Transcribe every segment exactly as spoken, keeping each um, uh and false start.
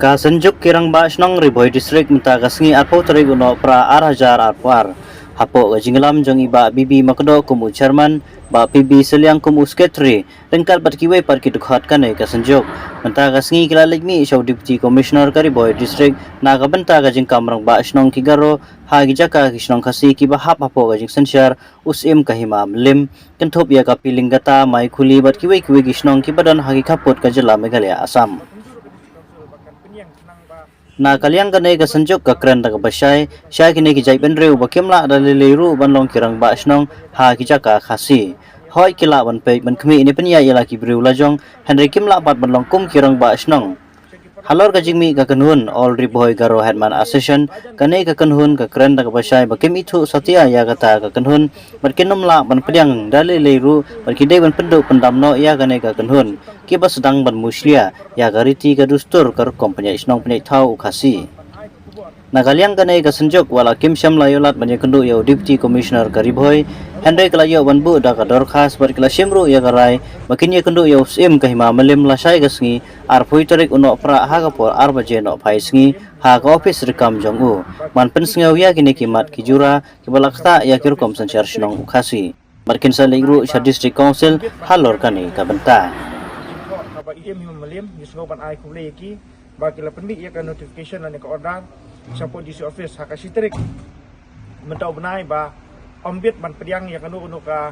Ka Synjuk ki Rangbah Shnong Ri Bhoi District mynta ka sngi arphew tarik u Nohprah ar hajar arphew ar. Hapoh ka jingïalam jong i Bah B B Makdoh kum u chairman, Bah P B Sylliang kum u secretary, ryngkat bad kiwei pat ki dkhot kane ka synjuk. Mynta ka sngi ki la leit mih sha u Deputy Commissioner ka Ri Bhoi District na ka bynta ka jingkam rangbah shnong ki Garo ha ki jaka ki shnong Khasi kiba hap hapoh ka jingsynshar u Syiem ka Hima Mylliem, kynthup ïa ka Pilingata, Maikhuli bad kiwei kiwei ki shnong kiba don ha ki khappud ka jylla Meghalaya, Assam. Na ka liang kane ka synjuk ka kren da kaba shai sha kine ki jaitbynriew ba kim lah da lei lei ruh ban long ki rangbah shnong ha ki jaka Khasi. Hooid, ki lah ban peit ban khmih ne pynïaid ïa la ki briew lajong, hynrei kim lah pat ban long kum ki rangbah shnong. Halor ka jingmih ka kynhun All Ri Bhoi Garo Headman Association, kane ka kynhun ka kren da kaba shai ba kim ithuh satia ïa kata ka kynhun, bad kin ym lah ban pdiang da lei lei ruh, bad ki dei ban pynduh pyndam noh ïa kane ka kynhun kiba sdang ban mushlia ïa ka riti ka dustur ka rukom pynïaid shnong pynïaid thaw u Khasi. Na ka liang kane ka synjuk, wat la kim shym la ïoh lad ban ïakynduh ïa u Deputy Commissioner ka Ri Bhoi, hynrei ki la ïoh ban buh da ka dorkhas bad ki la shim ruh ïa ka rai ba kin ïakynduh ïa u Syiem ka Hima Mylliem lashai ka sngi arphew tarik u Nohprah ha ka por ar baje nohphai sngi ha ka ophis rikam jong u, ban pynsngew ïa kine ki mat ki jura kiba la ktah ïa ki rukom synshar shnong u Khasi. Bad kin sa leit ruh sha District Council halor kane ka bynta. Kaba i Syiem Hima Mylliem, ngi sngew ban ai khublei ïa ki ba ki la pynmih ïa ka notification lane ka order shapoh D C office ha ka shi tarik mynta u bnai ba ym bit ban pdiang ïa kano kano ka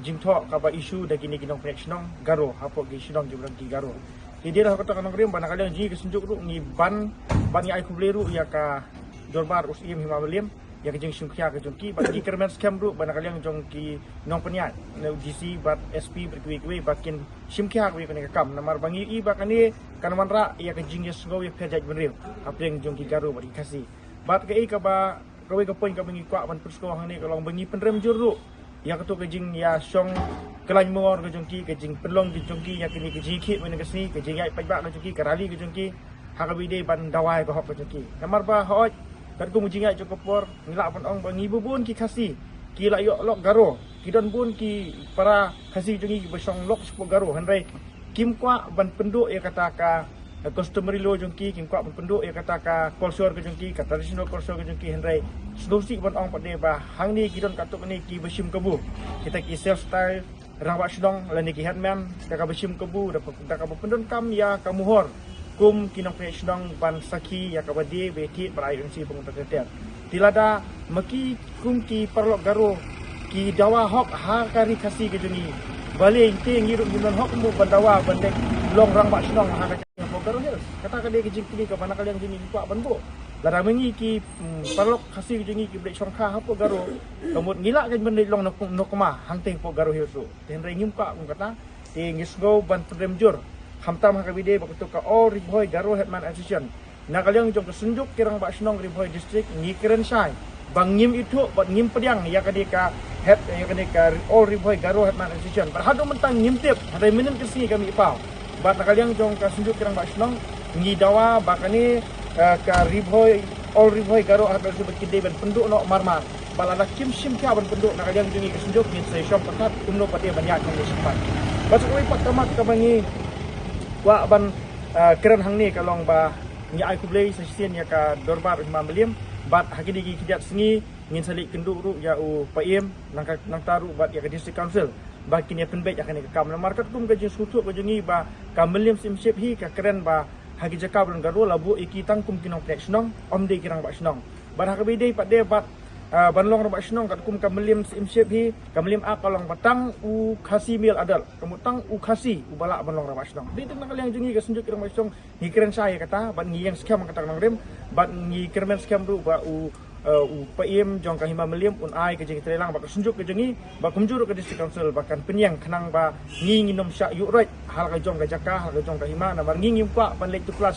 jingthoh kaba issue da kine ki nongpynïaid shnong Garo hapoh ki shnong kiba don ki Garo. Te dei da kata ka nongrim ba na ka liang jong ngi ka synjuk ruh ngi ban, ban ngi ai khublei ruh ïa ka dorbar u Syiem Hima Mylliem ïa ka jingshim khia ka jong ki, bad ki kyrmen skhem ruh ba na ka liang jong ki nongpynïaid, na u D C bad S P bad kiwei kiwei ba kin shim khia kawei kane ka kam. Namar ba ngi i ba kane kan wanrah ïa ka jingïasngew ïapher jaitbynriew hapdeng jong ki Garo bad ki Khasi. Bad kaei kaba, kawei ka point kaba ngi kwah ban pynshong hangne ka long ba ngi pynrem jur ruh ïa kato ka jingïashong khlaiñ mor ka jong ki, ka jingpynlong ka jong ki ïa kane ka jingïakhih mynne ka sngi, ka jingïaid paidbah ka jong ki, ka rally ka jong ki, ha kaba ïadei ban dawa ïa ka hok ka jong ki. Namar ba hooid, katkum ka jingïaid jong ka por, ngi lah ban ong ba ngi bun bun ki Khasi ki la ïoh lok Garo, ki don bun ki para Khasi jong ngi kiba shong lok shapoh Garo, hynrei kim kwah ban pynduh ïa kata ka customary law jong ki, kim kwah ban pynduh ïa kata ka culture ka jong ki, ka traditional culture ka jong ki, hynrei sngewsih ban ong pat de ba hangne ki don katto katne kiba shim kabu, kita ki self style rangbah shnong lane ki headman, da kaba shim kabu, da, da kaba pyndonkam ïa ka mohor kum ki nongpynïaid shnong ban sakhi ïa kaba die ba thied bad ai urgency bad kumta ter ter. Te lada ma ki kum ki paralok Garo ki dawa hok ha ka ri Khasi ka jong ngi, balei te ngi ruh ngim don hok mo ban dawa ban dei long rangbah shnong ha ka jong Garo Hills? Kata ka dei ka jingkylli kaba na ka liang jong ngi ngi kwah ban buh. Lada ma ngi ki, mm, paralok Khasi ka jong ngi kiba dei shongkha hapoh Garo, ka mut ngi lah ka ban dei long nok, nokma hangtei hapoh Garo Hills ruh. Te hynrei ngim kwah kum kata, te ngi sngew ban pynrem jur. Khamtam ha kaba ïadei bad kato ka All Ri Bhoi Garo Headman Association. Na ka liang jong ka Synjuk ki Rangbah Shnong Ri Bhoi District ngi kren shai ba ngim ithuh bad ngim pdiang ïa kane ka head, ïa kane ka All Ri Bhoi Garo Headman Association. Bad haduh mynta ngim tip, hynrei mynnin ka sngi ka mih paw. Bad na ka liang jong ka Synjuk ki Rangbah Shnong ngi dawa ba kane, eh, ka Ri Bhoi, All Ri Bhoi Garo Headman Association ba ki dei ban pynduh noh mar mar. Ba lada kim shim khia ban pynduh na ka liang jong ngi ka Synjuk ngin sa ïashong patat kumno pat de ban ïaid hangne shakhmat. Bad sa kawei pat ka mat kaba ngi kwah ban, ah, kren hangne ka long ba ngi ai khublei sa shisien ïa ka dorbar u Hima Mylliem, bad ha kine ki khyndiat sngi ngin sa leit kynduh ruh ïa u Paiem, nangta, nangta ruh bad ïa ka District Council ba kin ïa pynbeit ïa kane ka kam. Namar katkum ka jingsngewthuh ka jong ngi ba ka Mylliem Syiemship hi ka kren ba ha ki jaka ba don Garo la buh ïa ki tang kum ki nongpynïaid shnong, ym dei ki rangbah shnong. Bad ha kaba ïadei pat de bad, ah, ban long rangbah shnong katkum ka Mylliem Syiemship hi, ka Mylliem Act ka long ba tang u Khasi male adult, ka mut tang u Khasi uba lah ban long rangbah shnong. Dei tang na ka liang jong ngi ka Synjuk ki Rangbah Shnong ngi kren shai ïa kata, bad ngi ïeng skhem ïa kata ka nongrim, bad ngi kyrmen skhem ruh ba u, eh, u Paiem jong ka Hima Mylliem un ai ka jingtreilang bad ka Synjuk ka jong ngi, bad kumjuh ruh ka District Council ba kan pynïeng khnang ba ngi ngin ym shah ïuh roit ha la ka jong ka jaka, ha la ka jong ka hima, namar ngi ngim kwah ban leit tuklar